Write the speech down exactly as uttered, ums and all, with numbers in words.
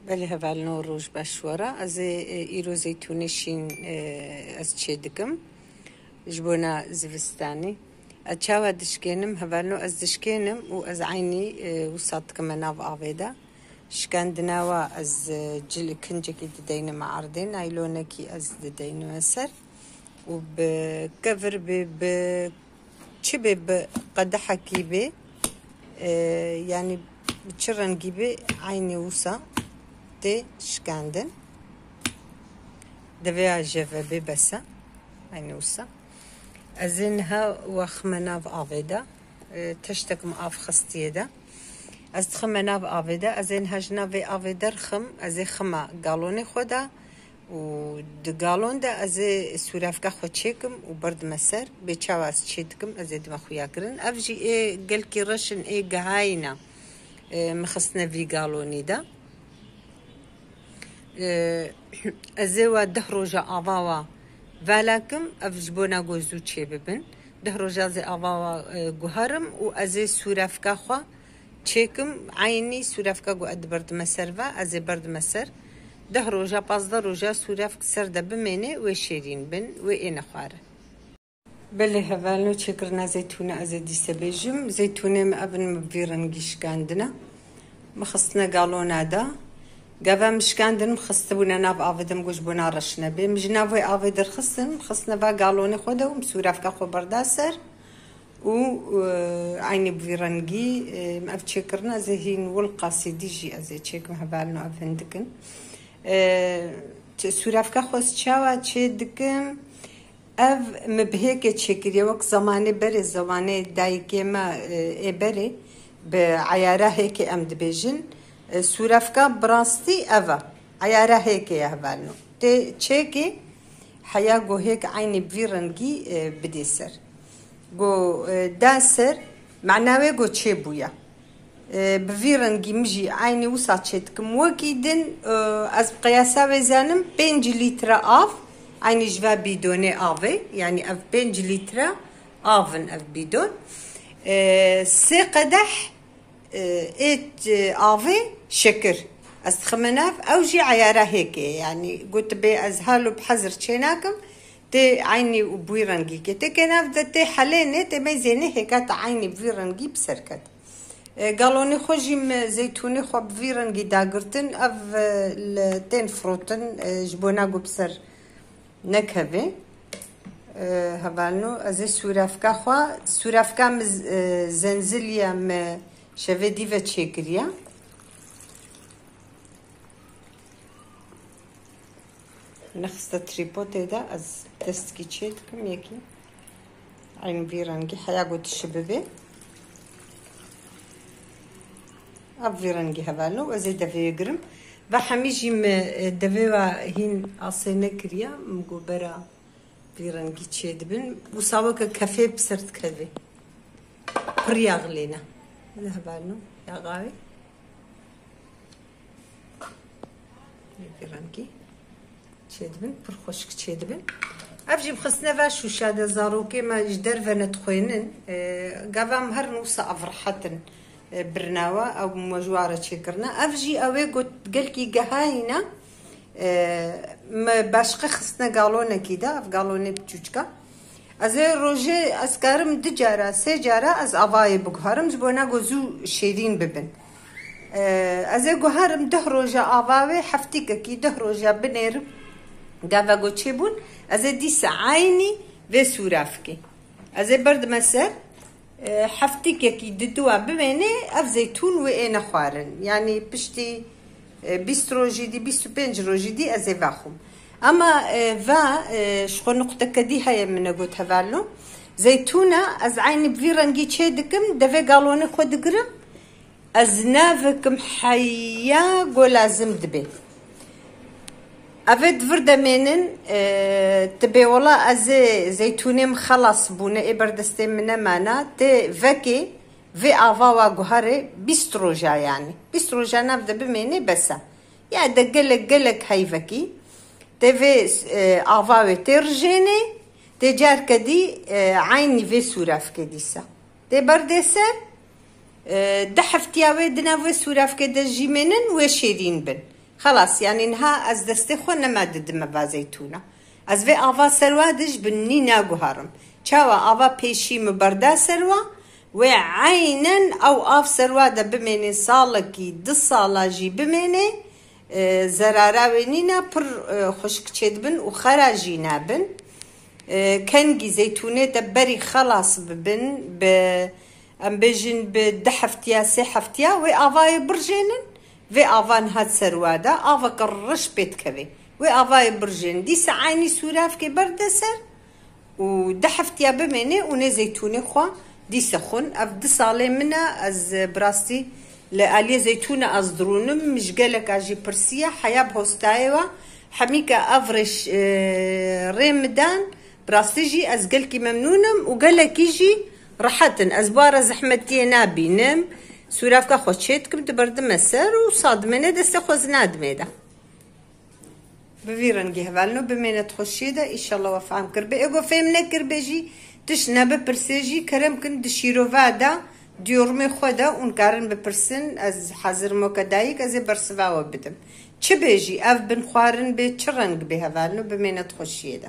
Belê hevalno, roj baş we re. Ez ê, e, îro zeytûnê şîn, e, ez çê dikim ji bona zivistanê. Ez çawa dişkênim? Hevalno, ez dişkênim û ez eynî, e, wisa dikime nav avê de. Şikandina wa ez, e, cil kincekî dideynim erdê, naylonekî ez dideynim ser û bi kevir bê, bi çi bê, bi qedehekî bê, e, yanî bi çi rengî bê, eynî wisa tê şikandin. Divê ya jeve bê bes e, eynî wisa. Ez ê niha we xime nav avê de, e, teştek min av xistiye de. Ez dixime nav avê de, ez ê niha ji nav vê avê derxim, ez ê xime galonê xwe de û di galon de ez ê sûrafka xwe çêkim û berdime ser. Bê çawa ez çê dikim, ez ê dime xuya kirin. Ev jî ê gelkî reş in, ê gehayî ne, e, min xistine vî galonî de. E, ez ê we deh roja ava wa velakim, ev ji bona ku zû çê bibin. Deh roja ez ê ava wa, e, guherim û ez ê sûrefka xwe çêkim, eynî sûrefka ku ez diberdime ser ve, ez ê berdime ser. Deh roja, pazdeh roja sûrefk ser de bimêne, wê şêrîn bin, wê ê nexware. Belê hevalno, çêkirina zeytûnê ez ê dîse bêjim. Zeytûnê min ev in, min bi vî rengî şikandine. Min xistine galona de. Gava min şikandin, min xistibûne nav avê de, min got ji bona reş nebe. Min ji nav wê avê derxistin, min xistine va galonê xwe de û min sûrafka xwe berda ser û, e, eynî bi vî rengî, e, min ev çêkirine, ez ê hîn wilqasî dî jî ez ê çêkim, hevalno, ev hindik in. E, sûrafka xwe ez çawa çê dikim? Ev min bi hêkê çêkiriye, wek zemanê berê, zemanê dayikê me, e, ê berê, bi eyara hêkê em dibêjin. E, sûrefka bi rastî ev e. Eyara hêkê ye, hevalno. Tê çêkê, heya ku hêk eynî bi vî rengî, e, bidê ser. Ku, e, da ser, mana wê ku çêbûye. E, bi vî rengî min jî eynî wisa çê dikim. Wekî din, e, ez bi qiyasa wê zanim pênc lître av, eynî ji va bîdonê avê, yanî ev pênc lître av in ev bîdon. E, sê qedeh, e, ê, e, avê şekir. Ez dixime nav, ew jî eyara hêkê ye. Yanî gotibê ez halo bi hezir çê nakim, tê eynî û bi wî rengî ke. Tê ke nav de tê helênê, tê meyzênê hêka te eynî bi vî rengî bi ser ket. E, galonê xwe jî min zeytûnê xwe bi vî rengî dagirtin. Ev, e, li tên firotin, e, ji bo nago bi ser nekeve. E, hevalno, ez ê sûrefka xwe, sûrefka min z-, e, zenziliye, min şevê dî ve çêkiriye. Nexiste trîpotê de, ez destkî çê dikim yekî. Eyn vî rengî, heya ku dişibibe. Ev vî rengî hevalno, ez ê devê girim. Ve hemî jî min, e, devê ve hîn asê nekiriye, min got bera vî rengî çê dibin. Wisa weke kefê bi ser dikeve. Pir yaxlê ne. Li hevalno, yaxawê. Vî rengî çêdibin, pir xweşik çêdibin. Ev jî bi xistine ve şûşa de, zarokê me ji derve nedixwênin. E, gava em herin wisa ev rehet in, e, birnawa, ew me ji wa re çêkirine. Ev jî ew ê got gelkî gehayî ne. E, me başqe xistine galonekî de, ev galonê biçûçka. Ez ê rojê, ez karim du cara, sê cara ez avayê biguherim, ji bo nago zû şêrîn bibin. E, ez ê guherim deh roja ava wê, heftîkekî deh roja binêrim, gava go çêbûn, ez ê dîsa eynî vê sûrafkê. Ez ê berdime ser, e, heftîkekî diduwa bimêne, ev zeytûn wê ê nexwarin. Yanî piştî, e, bîst rojî dî, bîst û pênc rojî dî ez ê vexwim. Ama, e, va, e, ji xwe nuqteke dî heye min negot hevalno. Zeytûna ez eynî bi vî rengî çê dikim, devê galonê xwe digirim. Ez navikim heya go lazim dibe. Ev ê di vir de mênin, e, tu bê wela ez ê zeytûnê min xelas bûne, ê ber destê min nemana, tê vekê vê ava wa guherê bîst roja yanî. Bîst roja nav de bimênê bes e. Ya de gelek, gelek heyvekî. Tê vê, e, ava wê tê rijênê, tê carke dî, e, eynî vê sûrafkê dîsa. Tê berdê ser, e, di heftiya wê di nav wê sûrafkê de jî mênin, wê şêrîn bin. Xelas, yanî niha ez destê xwe nema didime va zeytûna. Ez vê ava serwa de ji bin nîna guharim. Çawa ava pêşî min berda serwa, wê eynen ew av serwa de bimênê salekî, du sala jî bimênê, e, zerara wê nîne, pir, e, xwişk çêdibin û xera jî nabin. E, kengî zeytûnê de berî xelas bibin, bi, em bêjin bi du heftiya, sê heftiya, wê avayê birjênin, vê ava niha serwa de, aveke reş pê dikevê. Wê avayê birjênin. Dîsa eynî sûravkê berde ser û du heftiya bimênê û nê zeytûnê xwe dîsa xwin. Ev du salê min e, ez, e, bi rastî li aliyê zeytûna ez dirûnim, min ji geleka jî pirsiye, heya bi hostayê we, hemîka ev rêş, e, rê min dan, bi rastî jî ez gelkî memnûn im û gelekî jî rehet in. Ez bi wa re zehmetiyê nabînim. Sûravka xwe çê dikim, diberdime ser û sa dimêne destê xwe zina dimê de. Bi vî rengî hevalino, bimêne di xweşiyê de, îşallah we fehm kiribê. Ê ku fêm nekiribê jî, tişt nebipirsê jî, kerem kin di şîrova de, di yorumê xwe de hûn karin bipirsin, ez hazir im weke dayik, ez ê bersiva we bidim. Çi bê jî, ev bin xwarin bê, çi reng bê hevalino, bimêne di xweşiyê de.